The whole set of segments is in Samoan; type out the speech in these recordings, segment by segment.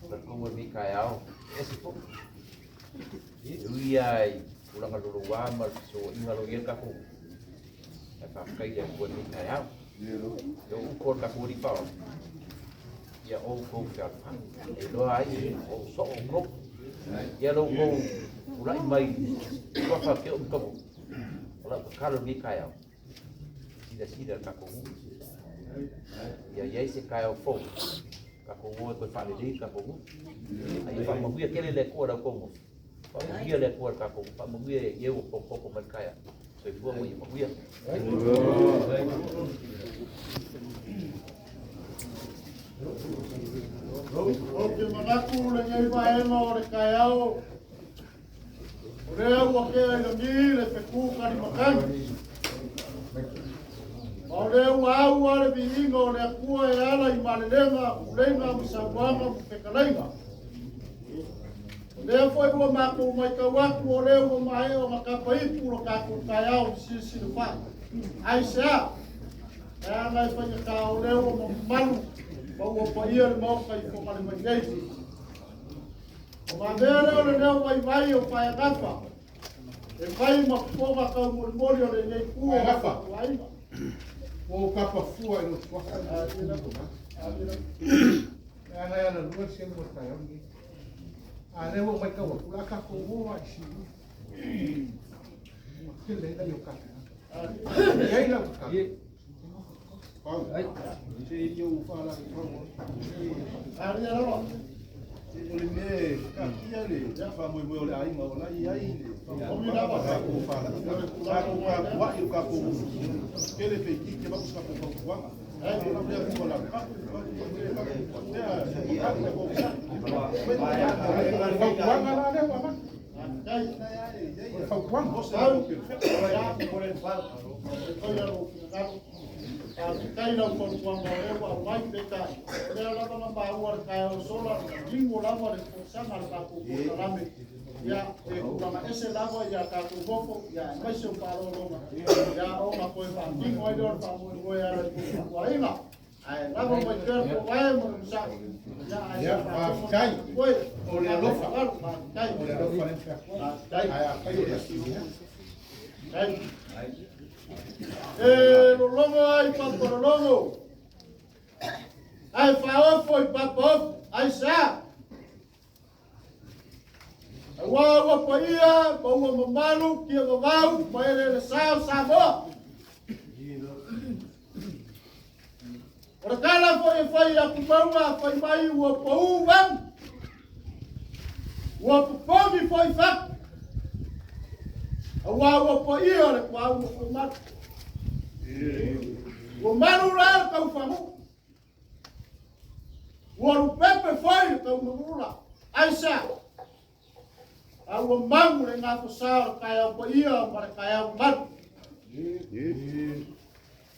Talitonu lenei taeao e ese foi. E ui lava i tulaga loloa ma le fesoaina o lo o i ai le tatou ae faafetai i le Atua i lenei taeao. E o upu a le tatou Alii Faaola, ia outou fealofani, e iloa ai o soo outou. Ia lo outou tulai mai i suafa o Ke'u ma Taumua, o lau tatalo i lenei taeao, silasila i le tatou nuu. Ia i ai se taeao fou, tatou o e toe faalelei le tatou nuu. A ia faamanuia tele le Atua i la outou nofo. Faamanuia le Atua i le tatou nuu. Faamanuia i e ua potopoto mai le taeao. Soifua ma ia manuia. Ou te manatu lenei vaega o le taeao, o lea ua tea i lagi le fetu talimatagi. Ma o lea ua au a le viiga o le Atua e ala i malelega, pulega ma saunoaga ma fetalaiga. O lea foi ua matou matau atu o lea ua maea ona tapaipu lo tatou taeao silasila fai. Aisea? Leaga e faigata o lea ua mamalu ma ua paia le Maota i Fogale mai nei. O mamea lea o le leo vaivai o Paegafa e fai ma fofoga taumolimoli o lenei itu o Paegafa. Aiga. Ua ou kapa fua i lou suafa. Leaga e alalua le selu o le taeao lenei. A lea ua ou matau atu, o le a tatou o lava i Siumu. Ua tele ai nai o tatou. E i ai lau tatalo. Pau. Se i ou faalagi. Alia lava. O le mea e taatia le faamoemoe o le aiga o la e i ai le Omi lava. tatou faalagi. Tatou tapuai o tatou tele feititi avatu se tatou fautuaga. Ae o le atua la Fautuaga la lea ua avatu. O le fautuaga. Faafetai lou finagalo. Faafetai lau fautuaga o lea ua aumai peitai. O lea lava na maua le taeao sola, ligo lava le folasaga a le tatou polokalame. Ia, e tulaga ese lava ia tatou nofo, ia aemaise o faaaloaloga, ia ona toe faatino ai lea o le faamoemoe ala i fautuaina. Ae lava mai pea le toovae ma le onosai. Ia, ae Ia, faafetai. Oe, O le alofa. Faafetai. O le alofa lea e fai atu ai. Faafetai. Ae afai o le a ia. E lologo ai papalologo, ae faaofo i papaofo, aisea? Aua ua paia ma ua mamalu kia vavau ma eleelesa o Samoa. O le tala foi e fai atu mauga fai mai ua pau vanu, ua popogi foi fatu, aua ua paia le tuaau ua malu. Ua malu la le taufagu, ua lupepe foi le taumanula. Aisea? A ua magu le gafosa o le taeao paia ma le taeao malu.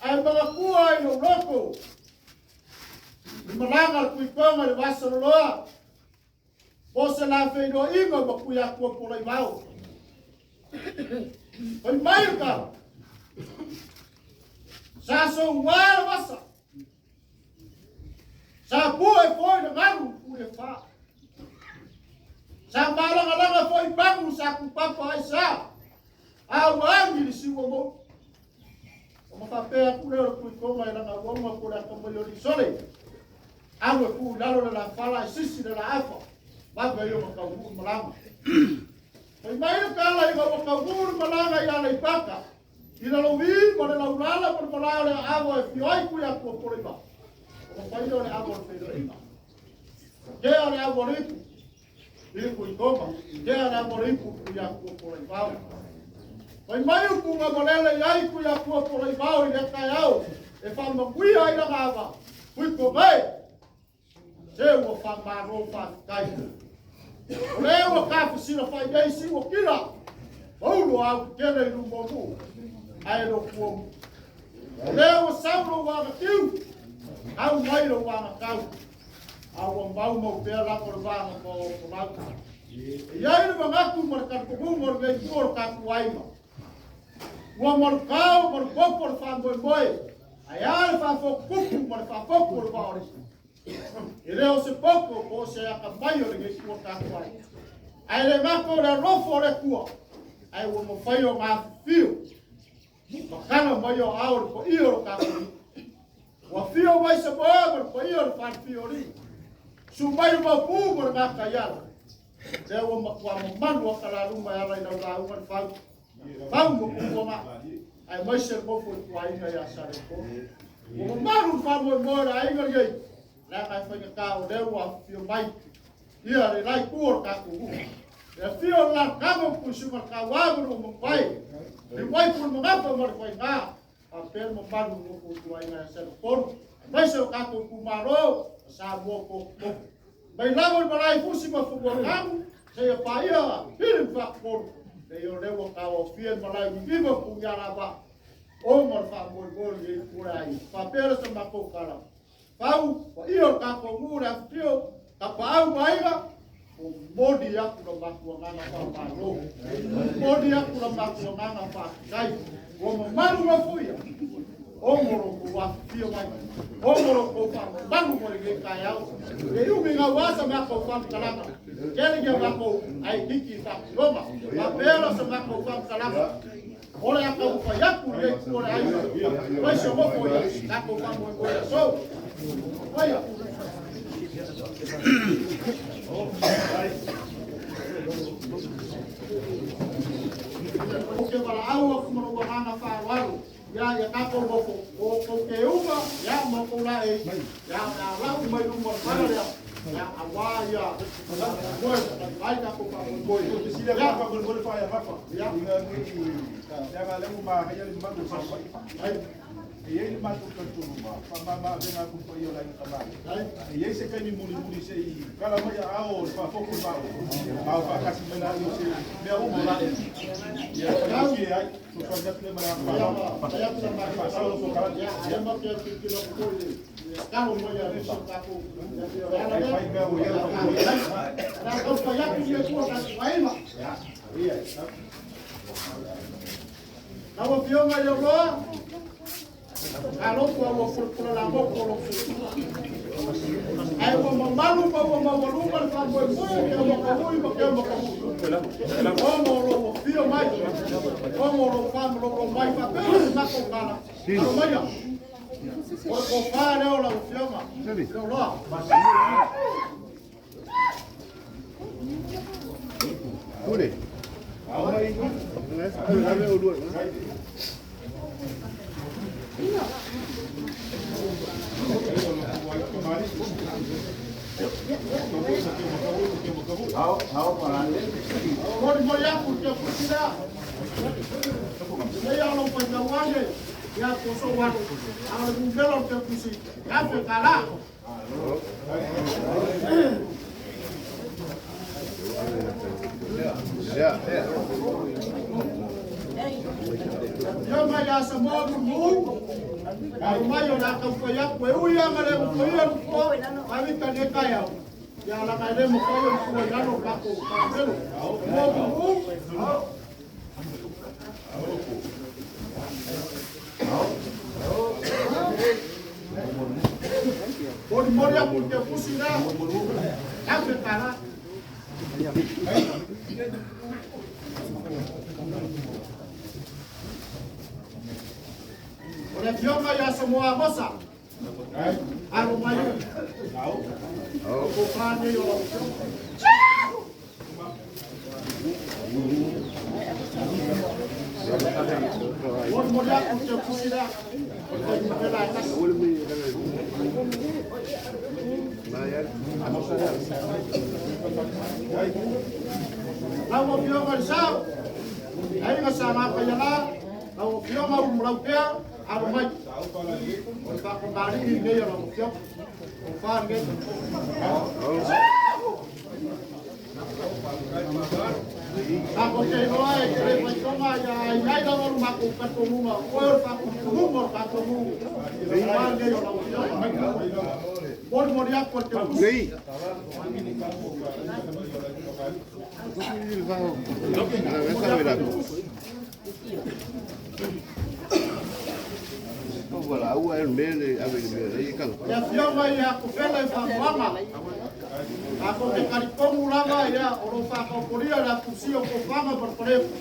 Ae manatua i lou loto, i malaga le tuitoga i le vasaloloa, mo se la feiloaiga ma Tuiatua Polaivao. Fai mai le tala, sa soua le vasa, sa pue foi le galu i Pulefa, sa malagalaga foi pagu sa kupapa ai sa, a ua agi le siua mou. O ma faapea atu lea o le tuitoga i lana uauma po o le atamai o Lisole, alu e tuu i lalo le lafala e sisi le laafa, vave ai ona taunuu le malaga. Fai mai le tala ina ua taunuu le malaga i Aleipata, i Lalovi ma le Laulala ma le malae o le Aava e fio ai Tuiatua Poleiva, ona fai lea o le ava o le feiloaiga. Tea le ava o le ipu i le Tuitoga, tea le ava o le ipu i Tuiatua Poleivao. Fai mai upu na malele i ai Tuiatua Poleivao i lea taeao e faamanuia ai lana ava, Tuitoga e, se ua faamalo faafetai. O lea ua tafasila fai nei si ua kila, ma ulo au tetele i luma o nuu. Ae lo kua. O lea ua sau lou agatiu, au mai lou agakau, a ua maumau pea lava o le vaga ma o folau. E iai le manatu ma le talitonuga o lenei itu o le tatou aiga. Ua malukao ma le popo le faamoemoe, ae a le faafotutupu ma le faafotu o le vaa o le E le o se popo po o se atamai o lenei itu o le tatou aiga. Ae le gata o le alofa o le Atua, ae ua mafai ona afifio matala mai o ao le paia o le tatou nuu. Ua afio mai Samoa ma le paia o le falefia o alii. Susu mai le Maopu ma le Gataiala. Lea ua matua mamalu akalaluma e ala i lau lauga le fau. Fau ma pupuaga. Aemaise le nofo i tuaiga ia Saletolo. Ua mamalu le faamoemoe o le aiga lenei. Leaga e faigata o lea ua afifio mai ia le la itu o le tatou nuu. Le afio o le lalataga ma Puisuga le Tauā ma le Uamamae, le uaipu le Manapa ma le Faiga, faapea le mamalu o nofo ituaiga ia Saletolu, aemaise o tatou itumalo ma Samoa potopoto. Mai lava i Malaefusi ma Fanuatanu, seia paia Pili ma Faatolu, nei o lea ua tauaofia le malae Niniva ma Punialavaa, ona o le faamoemoe o lenei itu o le aiga. Faapea le sa matou tala. Pau, paia o le tatou nuu le afifio, Tapaau ma Aiga, momoli atu la matou agaga faamalo, momoli atu la matou agaga faafetai. Ua mamalu nofoia, ona o lo outou afifio mai, ona o lo outou faamamalu mo lenei taeao. E umi gauā sa matou faamatalaga, tele ni a matou aikiki i faatinoga, faapea la sa matou faamatalaga. O le a taumafai atu lenei itu o le aiga, aemaise o nofo ia tatou faamoemoe i aso. Maia. Ou te valaau atu ma lou agaga faaaloalo ia ia tatou nofo o outou teuga ia ma outou laei ia o le a lau mai luma o le fala lea ia aua ia moe ai tatou faamoemoe. Ia faamolemole faaiagafa ina nei leaga lea ua manaia le malu o Savaii. E i ai le matou talitonuga, faamama avega atu i le paia o le Aiga Tamalii. E i ai se taimi mulimuli se i kala mai aao o le faafofu le vaa ma o faatasi mai laia o se mea uma o laia. Ia faigofie ai, fesoasoani atu lea ma le agaga faaaloalo. Faasao lau sokalani. Ai fai mea ua i ai lau Lau Afioga i le Oloa, talofa ua pulapula lagoto lou soifua. Ae ua mamalu ma ua maualuga le faamoemoe o Keamakahui ma Keamakahui. Ona o lou afio mai, ona o lou faamalolo mai faapea se matou tala. Alo maia, o le tofa lea o lau Afioga i le Oloa. Pule. Molimoli atu le pusi lea. Nei a lou faitauage, ia poso alu. A o le numera o le pusi, $1,000. Ia mai ia Samoa mumu, alo mai o le a taumafai atu e ui lava ma le nofoia nofoa, avita nei taeao. Ia laga e le mafai ona tua i lalo o le tatou Palemene. Samoa mumu. Molimoli atu i te pusi lea, $1,000. O le afioga ia Samoa Amosa, alo mai. O tofa nei o lau afioga. Molimoli atu i te pusi lea, o le fuainumera e tasi. Lau Afioga i le Sao, Aiga Sa Gafaiala, lau Afioga Ulumalaupea, alo mai. O le faatamalii lenei o lau Afioga. O fa lenei. Ako te iloa e te le faitoga ia ai ai lava lo matou talitonuga, o oe o le faatumutumuga o le tatou nuu, aua lenei o lau Afioga. Molimoli atu e le Teutusi. Le Afioga ia Tofela i Faamoaga, tatou te talitonu lava ia o lo o faataotolia le atusia o tofaga ma le falefu,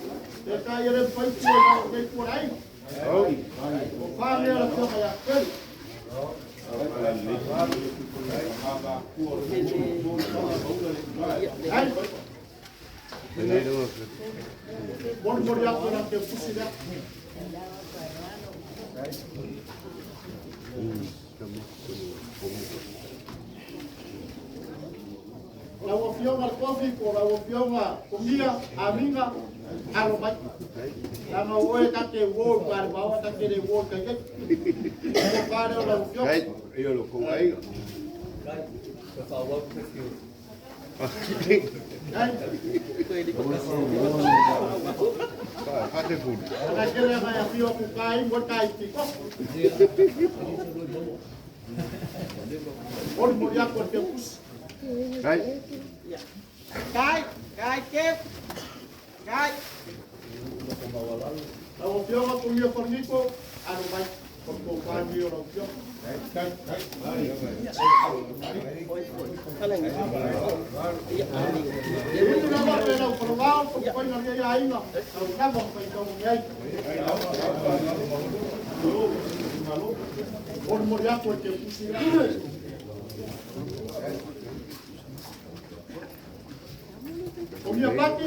peitai e le mafai tua i lalo o lenei tua le aiga. Tofa lea le Afioga ia Tofeli. Ai. Molimoli atu e la Teutusi lea. Lau Afioga le Kofi po o lau Afioga Komia Amiga, alo mai. Leaga o oe ta te uo i Palemaoa, ta te le uo i tai nei. O tofa lea o lau Afioga. Ai. Ana tele ana e afio atu kai mo tai tiko. Molimoli atu e le Teutusi. Kai, kai keu, kai. Lau Afioga Komia Falaniko, alo mai. O le tofa lenei o lau Afioga. E ui lava pe lau falavao, taumafaiga a lenei aiga, lau lava ma faitauga ai. Molimoli atu e le Teutusi lea. Komia Pati,